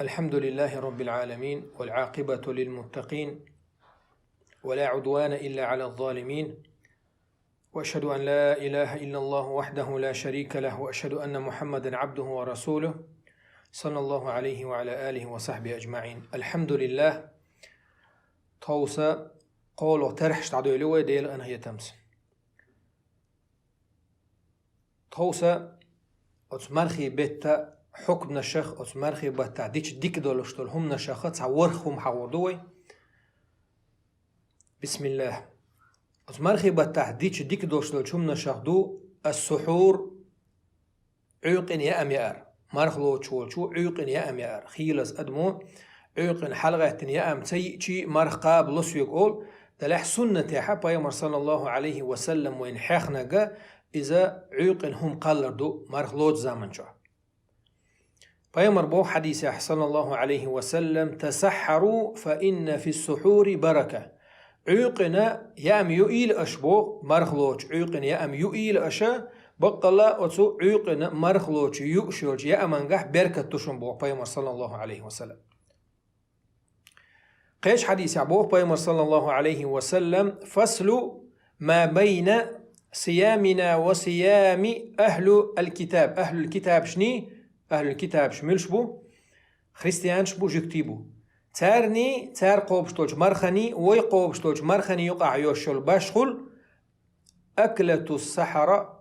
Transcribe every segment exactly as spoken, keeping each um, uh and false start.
الحمد لله رب العالمين، والعاقبة للمتقين، ولا عدوان إلا على الظالمين، وأشهد أن لا إله إلا الله وحده لا شريك له، وأشهد أن محمدا عبده ورسوله، صلى الله عليه وعلى آله وصحبه أجمعين. الحمد لله. Тховса кхоалгӀа тархьаш дӀадойлу вай Делан къинхетамца. Тховса оцу мархий бетта хьукмнашах, оцу мархий баттахь дича дика долуш долу хӀуманашаха цхьа ворхӀ хӀума хьахор ду вай. Бисмиллах. Оцу мархий баттахь дича дика долуш долчу хӀуманашах ду ас-сухьур, Ӏуьйкъина яам яар. Марха лоцуш волчо Ӏуьйкъина яам яар. Хийлаза адамо Ӏуьйкъина хьалагӀаьттина яам ца йиъчий, марха кхаба ло соьга олу, делахь суннатехь Пайхамар, саллаллаху Ӏалайхи ва саллам, вайна хьехнарг иза Ӏуьйкъина хӀума кхаллар ду марха лоцу заманчохь. Пайхамар боху хьадисехь, саллаллаху Ӏалайхи ва саллам: «Тасаххьару, фа инна фис-сухьури барака». Ӏуьйкъина яам юийла аша боху, марха лоцуш Ӏуьйкъина яам юийла аша, баккъалла оцу Ӏуьйкъина марха лоцуш юуш йолчу яамангахь беркат ду шуна боху Пайхамар, саллаллаху Ӏалайхи ва саллам. Кхечу хьадисехь боху Пайхамар, саллаллаху Ӏалайхи ва саллам: «Фаслу ма байна сиямина ва сиями ахлу аль-китаб». Ахлул китабашний, ахлул китабаш муьлш бу? Христианаш бу, жуьгтий бу. Царний, цара кхобуш долчу марханий, вай кхобуш долчу марханий юкъахь йолуш йолу башхул аклату сахара,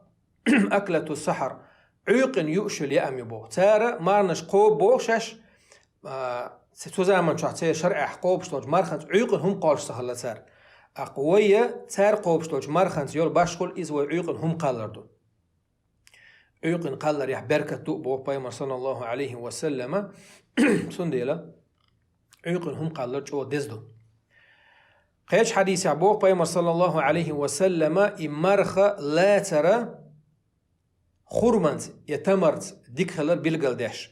аклату сахар, Ӏуьйкъина юуш йолу яам ю боху. Цара марханаш кхобу боху шаьш, а, цу заманчохь церан шарӀехь кхобуш долчу марханца Ӏуьйкъина хӀума кхоллуш ца хилла цара. ТӀаккха вай цара кхобуш долчу марханца йолу башхул иза вай Ӏуьйкъина хӀума кхаллар ду. Ӏуьйкъина кхалларехь беркат ду боху Пайхамар, саллаллаху Ӏалайхи ва саллама, цундела Ӏуьйкъина хӀума кхаллар чӀогӀа деза ду. Кхечу хьадисехь боху Пайхамар, саллаллаху Ӏалайхи ва саллама, и марха лацара хурманца я тамарца дика хилар билгалдеш: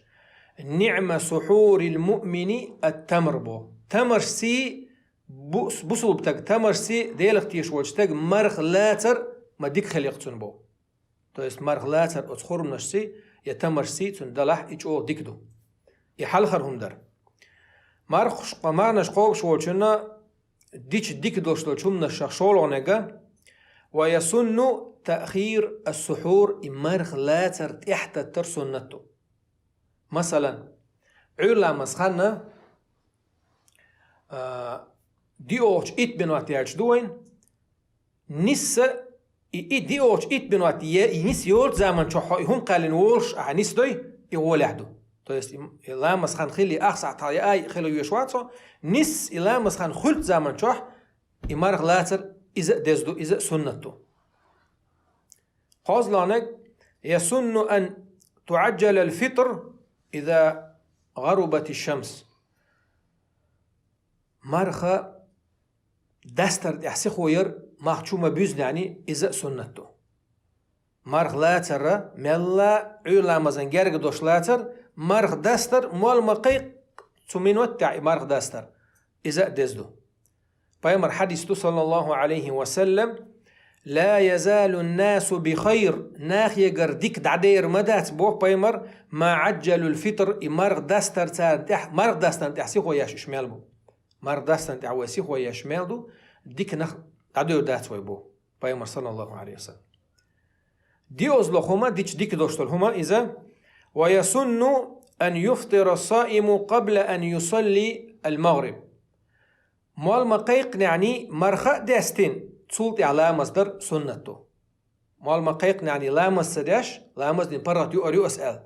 «Ниъма сухьурил муъмини ат-тамр», бо. Тамаршций бу-, бусулба стаг, тамаршций Делах тешаш волчу стаг марха лацар ма дика хилла цунна бо. То есть марха лацар оцу хурманашций я тамаршций цунна далахь, и чӀогӀа дика ду. И хьалхара хӀума дара. Мархаш, марханаш кхобуш волчунна дича дика долуш долчу хӀуманашах шолгӀаниг: «Ва ясунну таъхир ас-сухьур», и марха лацар тӀаьхьататтар суннат ду. Масалан, Ӏуьйра ламаз ханна, а, диъолгӀачу итт минот яьлча ду вайн, нисса и, и диъолгӀачу итт минот е-, и нисса йолчу заманчохь хьо и хӀума кхаьллина волуш ахьа нисдой, и гӀолехь ду. То есть и, и ламаз хан хилли ах сахьт хьалха яа хила веш вац хьо, нисса и ламаз хан хуьлучу заманчохь и марха лацар иза а деза ду, иза а суннат ду. КхозлагӀниг: «Ясунну ан туаджалал фитр иза гӀарубати шамс». Марха дастар тӀехь сихо яр мах чу ма буьззинехь, иза а суннат ду. Марха лацара, мелла Ӏуьйра ламазан герга дош лацар, марха дастар, мол ма кхайкх цу минот тӀехь и марха дастар, иза а деза ду. Пайхамар хьадис ду, саллаллаху Ӏалайхи ва саллам: «Ла язалу насу би хайр», нахегара дика дӀадер ма дац, боху Пайхамар, «ма аджалул фитр», и марха дастар царна тӀехь, марха дастарна тӀехь сихо еш уьш мел бу. Марха дастарна тӀехь вай сихо еш мел ду, дика нах дӀадевр дац вай бу. Пайхамар, саллаллаху Ӏалайхи ва саллам. ДиъазлохӀума, дича дика долуш долу хӀума иза: «Ва ясунну ан юфтира саиму къабла ан юсалли ал-магъриб». Мол ма кхайкхинехь марха а дестина, цул тӀехь ламаз дар суннат ду. Мол ма кхайкхинехь ламаз ца деш, ламаз дина паргӀат юар ю ас аьлла.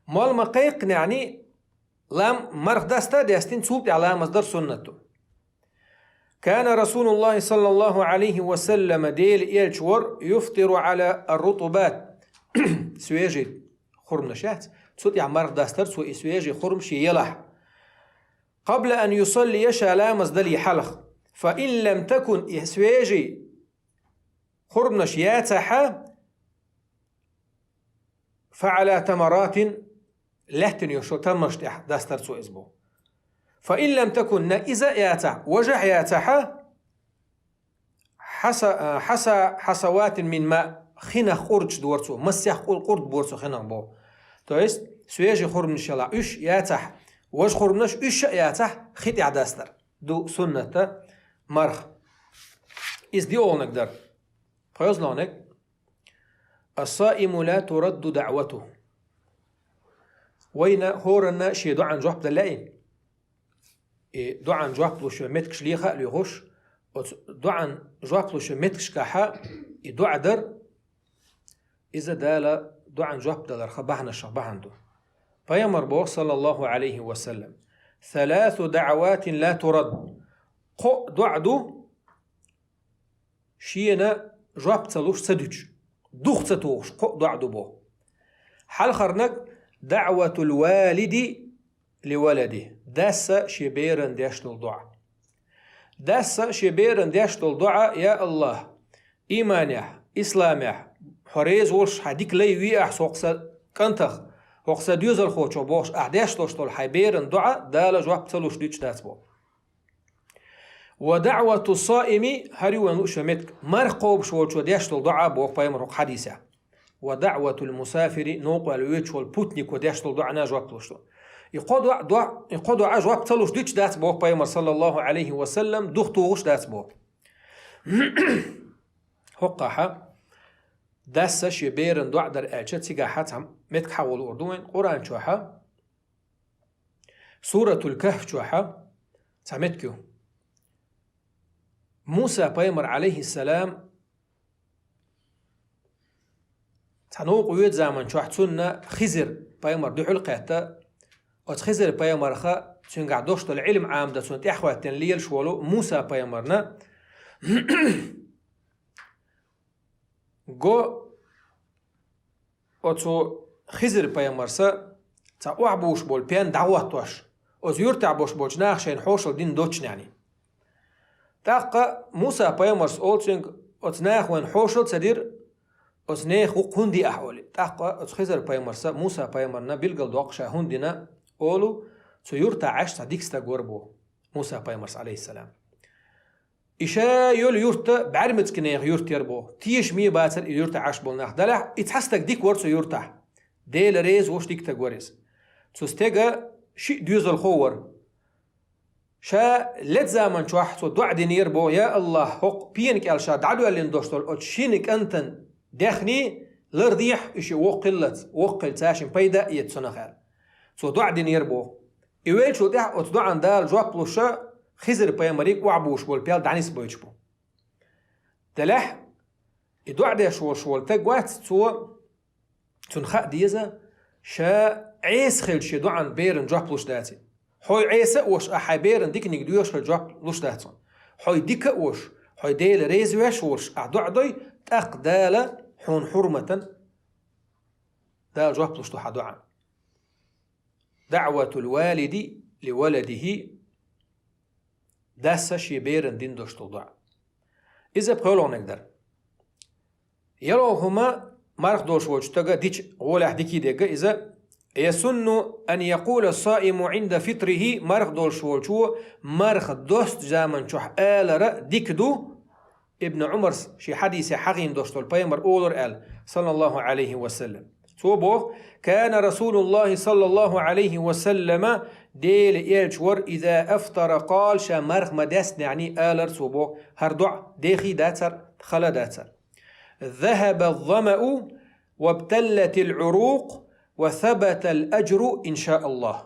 Мол ма кхайкхинехь лам-, марха даста а дестина, цул тӀехь ламаз дар суннат ду. Кана Расулуллахи, саллаллаху Ӏалайхи ва саллама, Дела элча вар, юфтиру Ӏала ар-рутубат, свежий хурманаш яц, цу тӀехь марха дастар цо и свежий хурмаш елахь. Къабла ан юсаллия, ша ламаз дале хьалха. Фа ин лам такун, и свежий хурманаш яцахьа, фа Ӏала тамаратин, лаьттина йолчу тамарш тӀехь дастар цо иза бу. Фа ин лам такун, на иза а яцахь, важа а яцахьа, хьаса-, а, хьаса-, хьасаватин мин ма, хинах къурдаш дора цо, массех къур-, къурд бора цо хинах бу. То есть, свежий хурманаш елахь, уьш яцахь, Важа хурманаш уьш а яцахь, хи тӀехь дастар ду сунната марха. Иза диъолнаг дар. ПхоьазлонагӀ: «Ас-саиму ла турадду даъвату». Вайна хӀоранна шен доӀан жоп дан лаьий. И доӀан жоп луш йолу меттигаш леха а лоьхуш, оцу доӀан жоп луш йолу меттигашкахьа и доӀа дар, иза Дала доӀан жоп даларх бахьанашах бахьана ду. Пайхамар боху, саллаллаху Ӏалайхи ва саллам: «Саласу даъаватин ла турад». Кхо доӀа ду, шена жоп ца луш ца дуьтуш, дух ца тухуш, кхо доӀа ду боху. Хьалхарнаг: «Даъватул валиди ли валади», дас шен беран деш долу доӀа. Дас шен беран деш долу доӀа: «Я АллахӀ, ийманехь, исламехь, хьо реза волуш, хьан дика лай ве ахь хӀокху сан кӀантах, хӀокху сан доьзалхочух», бохуш, ахь деш долуш долу хьайн беран доӀа Дала жоп ца луш дуьтуш дац боху. «Ва даъвату саими», хӀара ю вайн лууш йолу меттиг, марха кхобуш волчо деш долу доӀа боху пайхамар хӀокху хьадисехь. «Ва даъватул мусафири», новкъа ваьлла воьдуш волу путнико деш долу доӀана жоп луш ду. И кхо доӀа, доӀа, и кхо доӀа жоп ца луш дуьтуш дац боху пайхамар, саллаллаху Ӏалайхи ва саллам, дух тухуш дац боху. ХӀокхахьа дас шен беран доӀа дара аьлча, цигахьа цхьа меттиг хьахо луур ду вайн Къуръан чохьа. Суратул Кахф чохьа цхьа меттиг ю. Муса пайхамар, Ӏалайхиссалам, цхьа новкъа воьду заман чохь цунна Хизир пайхамар дуьхьал кхетта, оцу Хизир пайхамарха цуьнгахь дош долу Ӏилма Ӏамдан цунна тӀаьхьахӀоьттина лелаш волу Муса пайхамарна го оцу Хизир пайхамарса цхьа охьабуш болу пен дӀахӀоттош, оцу юьртахь бош болчу наха шайна хьошалла дина доцчу нене. ТӀаккха Муса пайхамарс олу цуьнга: «Оцу наха вайна хьошалла ца дира, оцу нехан гӀуллакх хӀунда дина ахь?» олий. ТӀаккха оцу Хизир пайхамарса Муса пайхамарна билгалдоккху ша хӀунда дина, олу: «Цу юьртахь Ӏаш цхьа дика стаг вара бу Муса пайхамарс, Ӏалайхиссалам. И ша йолу юрт бӀаьрмециган нехан юрт яра бу, тешаме бацара и юьртахь Ӏаш болу нах. Делахь и цхьа стаг дика вара цу юьртахь. Дела реза волуш дика стаг вара иза. Цу стеган шиъ доьзалхо вара. Ша ледда заман чохь цо доӀа динера бу: „Я АллахӀ, хӀокху пена кӀел ша дӀадоьллина дош долу оцу шина кӀантан даьхни лардехьа, и шиъ воккха хиллалц, воккха хилла цаьршинна пайда а эца цунах“, – аьлла. Цо доӀа динера бу. И веллачул тӀаьхьа оцу доӀан Дала жоп луш, Хизир пайхамариг охьабуш болу пел дӀанисбойтуш бу. Делахь и доӀа деш волуш волу стаг вац, цо, цунна хаа деза, ша Ӏеса хилча шен доӀан беран жоп луш даций. Хьо Ӏеса а волуш, ахь хьайн беран диканиг доьхуш хилча жоп луш дац хьуна. Хьо дика а волуш, хьо Дела реза веш а волуш, ахь доӀа дой, тӀаккха Дала хьуна хьурматан Дала жоп луш ду хьан доӀан. Даъватул валиди ли валадихи, дас шен беран дина дош долу доӀа. Иза пхоьалгӀаниг дара. ЙолхӀума марха долуш волчу стага дича гӀолехь дикий дегга иза: «Ясунну ан якъула саиму Ӏинда фитрихи», марха долуш волчо марха досту заман чохь алара дика ду, Ибн Ӏумарс шен хьадисехь хьахийна дош долу пайхамар олура аьлла, саллаллаху Ӏалайхи ва саллам. Цо боху: «Кана Расулуллахи саллаллаху Ӏалайхи ва саллама», Дела элча вара, «иза афтара къала», ша марха ма-десна нене алара цо боху, хӀара доӀа дехий дацара, хала дацара: «Захаба замау, вабталлатил Ӏурукъ, ва сабатал аджру, иншааллахӀ».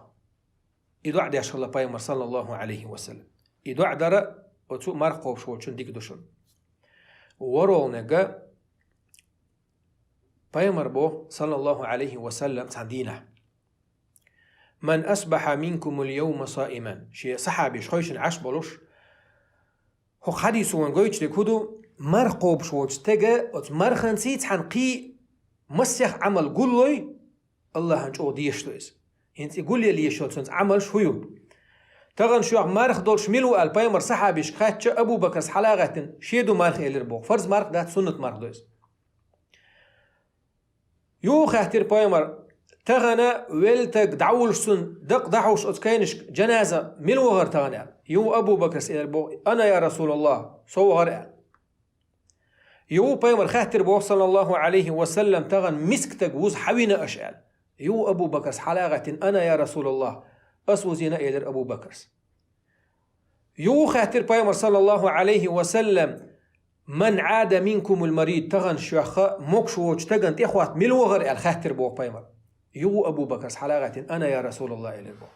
И доӀа деш хилла пайхамар, саллаллаху Ӏалайхи ва саллам. И доӀа дара оцу марха кхобуш волчун дика ду шуна. ВорхӀалгӀаниг пайхамар боху, саллаллаху Ӏалайхи ва саллам, цхьана дийнахь: «Ман асбаха минкумул йовма саиман». Шен сахьабаш хойшина Ӏаш болуш, хӀокху хьадисо вайн гойтуш дерг хӀун ду? Марха кхобуш волчу стага оцу марханций цхьана кхин массех Ӏамал гуллой, АллахӀан чӀогӀа дезаш ду иза. ХӀинца и гулъяла езаш йолу цуьнца Ӏамалш хӀун ю? Тахана шуьгахь марха долуш мила ву аьлла, пайхамар сахьабашка хаьттича, Абу Бакарс хьала а гӀаьттина, шен ду марха элира боху. Фарз марха дац, суннат марха ду иза. Юха хаьттира пайхамар: «Тахана велла стаг дӀавуллуш, цунна дакъа дӀахьуш оцу кайнашка жаназа мила вахара тахана?» аьлла. Юха Абу Бакарс элира боху: «Ана, я РасулаллахӀ, со вахара», – аьлла. Юха пайхамар хаьттира боху, саллаллаху Ӏалайхи ва саллам: «Тахана миска стаг вуза хьан вина аша?» аьлла. Юха Абу Бакарс хьала а гӀаьттина: «Ана, я РасулаллахӀ, Ас вузийна, элира Абу Бакарс. Юха хаьттира пайхамар, саллаллаху Ӏалайхи ва саллам: «Ман Ӏада минкумул марид», тахана шух могуш воцу стагана тӀехӀотта мила вахара аьлла хаьттира боху пайхамар. Юха Абу Бакарс хьалагӀаьттина: «Ана, я Расулаллах», элира боху.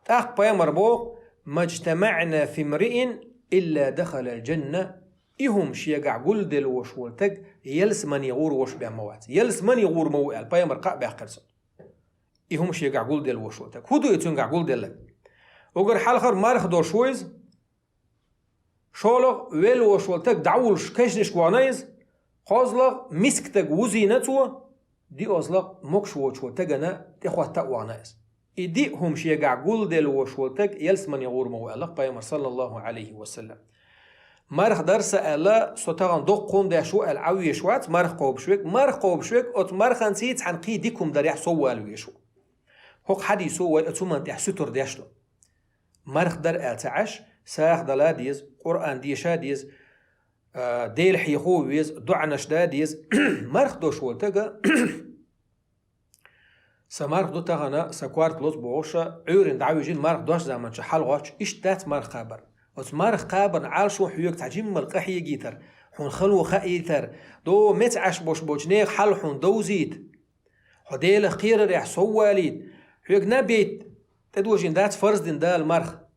ТӀаккха пайхамар боху: «Мажтамаъна фимриин илла дахалал джанна». И хӀума шегахь гулделла вош волу стаг ялсамане гӀур вош бен ма вац. Ялсамане гӀур ма ву аьлла, пайхамар кхаъ баьккхира цунна. И хӀума шегахь гулделла вош волу стаг. ХӀун ду и цуьнгахь гулделларг? Угар хьалхара марха долуш ву иза. ШолгӀа велла вош волу стаг дӀавуллуш кешнашка вахана иза. КхозлагӀа миска стаг вузийна цо. ДиозлагӀа могуш воцу волу стагана тӀехӀотта а вахана иза. И диъ хӀума шегахь гулделла вош волу стаг ялсамане гӀур ма ву аьлла пайхамар, саллаллаху Ӏалайхи ва саллам. Марха дара сан аьлла, со тахана доккха хӀума деш ву аьлла Ӏан веш вац марха кхобуш верг. Марха кхобуш верг оцу марханца цхьаьна кхин дика хӀума дарехь сов вала веш ву. ХӀокху хьадисо вай оцу хӀуманна тӀехь суьтур деш ду. Марха дара аьлла ца Ӏаш, сагӀа дала деза, Къуръан деша деза, а, Дела хьехо веза, доӀанаш да деза. Марха долуш волу стага: «Сан марха ду тахана, сан корта лоза бохуш, Ӏуьйранна дӀавижина марха дош заманчохь хьалагӀоттуш», иштта дац марха кхабар. Оцу марха кхабарна Ӏалашо хьоьга цхьа жиммал къахьегийтар, хьуна хало хаийтар, до меца Ӏаш бош болчу нехан хьал хьуна довзийта. Хьо Делах кхерарехь сов валийта, хьоьга наб яйта, тӀедожийна дац фарз дина Дала марха.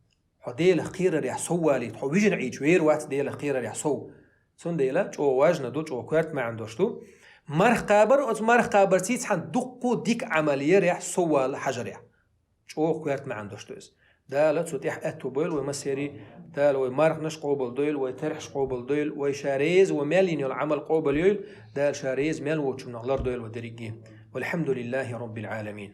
Хьо Делах кхерарехь сов валийта, хьо вижина Ӏийча вер вац Делах кхерарехь сов. Цундела чӀогӀа важна ду, чӀогӀа коьрта маьӀна долуш ду. Марха кхабар, оцу марха кхабарца цхьаьна дуккха дика Ӏамал ярехь сов вала хьажарехь. ЧӀогӀа коьрта маьӀна долуш ду иза. Дала цу тӀехь аьтту бойла вай массерий, Дала вай марханаш къобалдойла, вай терхьаш къобалдойла, вай ша реза вай мел йина йолу Ӏамал къобалйойла, Дала ша реза мел воцучунах лардойла вай дерриге. Валхьамдулиллахи Роббил Ӏаламин.